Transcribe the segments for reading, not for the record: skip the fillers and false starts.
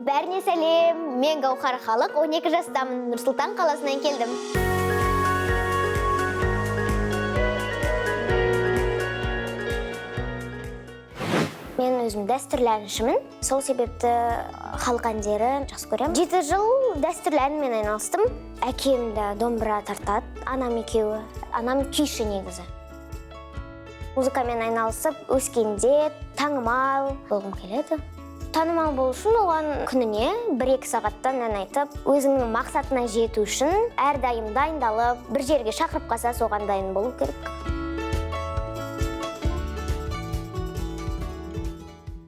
Бәріне сәлем, мен Гаухар Халық, 12 жастамын, Нұр-Сұлтан қаласынан келдім. Мен өзім дәстүрлі әншімін, сол себепті халық әндерін жақсы көремін. 7 жыл дәстүрлі әнмен айналыстым. Әкем де домбыра тартады, анам екеуі. Анам күйші негізі. Музыкамен айналысып, өскенде танымал болғым келеді. Танымал болу үшін оған күніне 1-2 сағаттан ән айтып, өзіңнің мақсатына жету үшін әрдайым дайындалып, бір жерге шақырып қалса, соған дайын болу керек.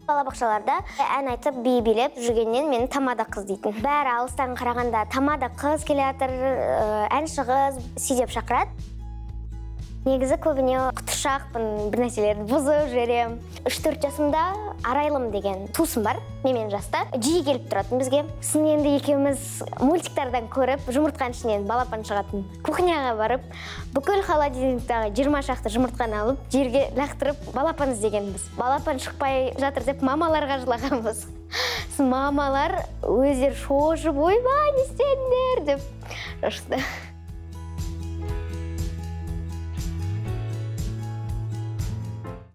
Балабақшаларда ән айтып, би билеп жүргеннен мені тамада қыз дейтін. Бәрі алыстан қарағанда тамада қыз келе жатыр, әнші қыз сүйдеп шақырады. Негізі көбіне құтыршақпын, бір нәрселерді бұзып жіберем. 3-4 жасымда Арайлым деген туысым бар, менімен жаста. Жиі келіп тұратын бізге. Сосын енді екеуміз мультиктардан көріп, жұмыртқаның ішінен балапан шығатын. Кухняға барып, бүкіл холодильниктағы 20 шақты жұмыртқаны алып, жерге лақтырып, балапан іздегенбіз. Балапан шықпай жатыр деп мамаларға жылағанбыз. Сосын мамалар өздері шошып, ойбай, не істедіңдер деп шошыды.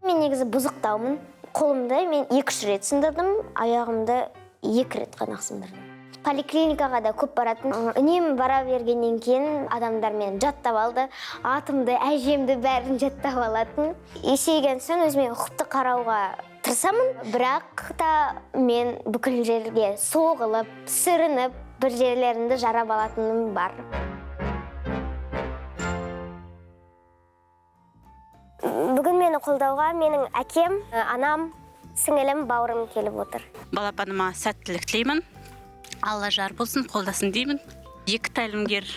Мен негізі бұзықтаумын. Қолымды мен 2-3 рет сындырдым, аяғымды 2 рет қана сындырдым. Поликлиникаға да көп баратын. Үнемі бара бергеннен кейін адамдар мені жаттап алды. Атымды, әжемді бәрін жаттап алатын. Есейген соң өзіме ұқыпты қарауға тырысамын, бірақ та мен бүкіл жерге соғылып, сүрініп, бір жерлерімді жарап алатыным бар. Бүгін мені қолдауға менің әкем, анам, сіңілім, бауырым келіп отыр. Балапаныма сәттілік тілеймін. Алла жар болсын, қолдасын деймін. 2 тәлімгер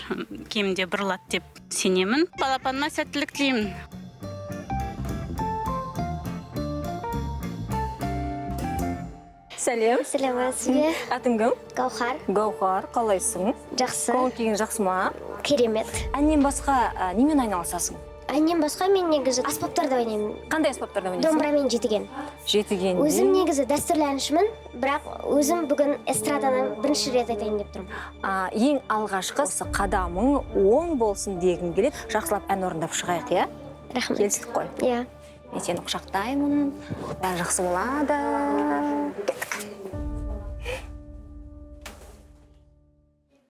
кемінде бұрылады деп сенемін. Балапаныма сәттілік тілеймін. Сәлем. Сәлеметсіз бе? Атың кім? Гаухар. Гаухар, қалайсың? Жақсы. Көңіл күйің жақсы ма? Керемет. Әннен басқа немен айналысасың? Әннен басқа мен негізі аспаптарда ойнаймын. Қандай аспаптарда ойнайсың? Домбырамен жетіген. Жетіген. Өзім негізі дәстүрлі әншімін, бірақ өзім бүгін эстрададан бірінші рет айтайын деп тұрмын. Ең алғашқы осы қадамың оң болсын дегім келеді. Жақсылап ән орындап шығайық, иә? Рахмет. Келістік қой. Иә. Мен сені құшақтаймын. Бәрі жақсы болады.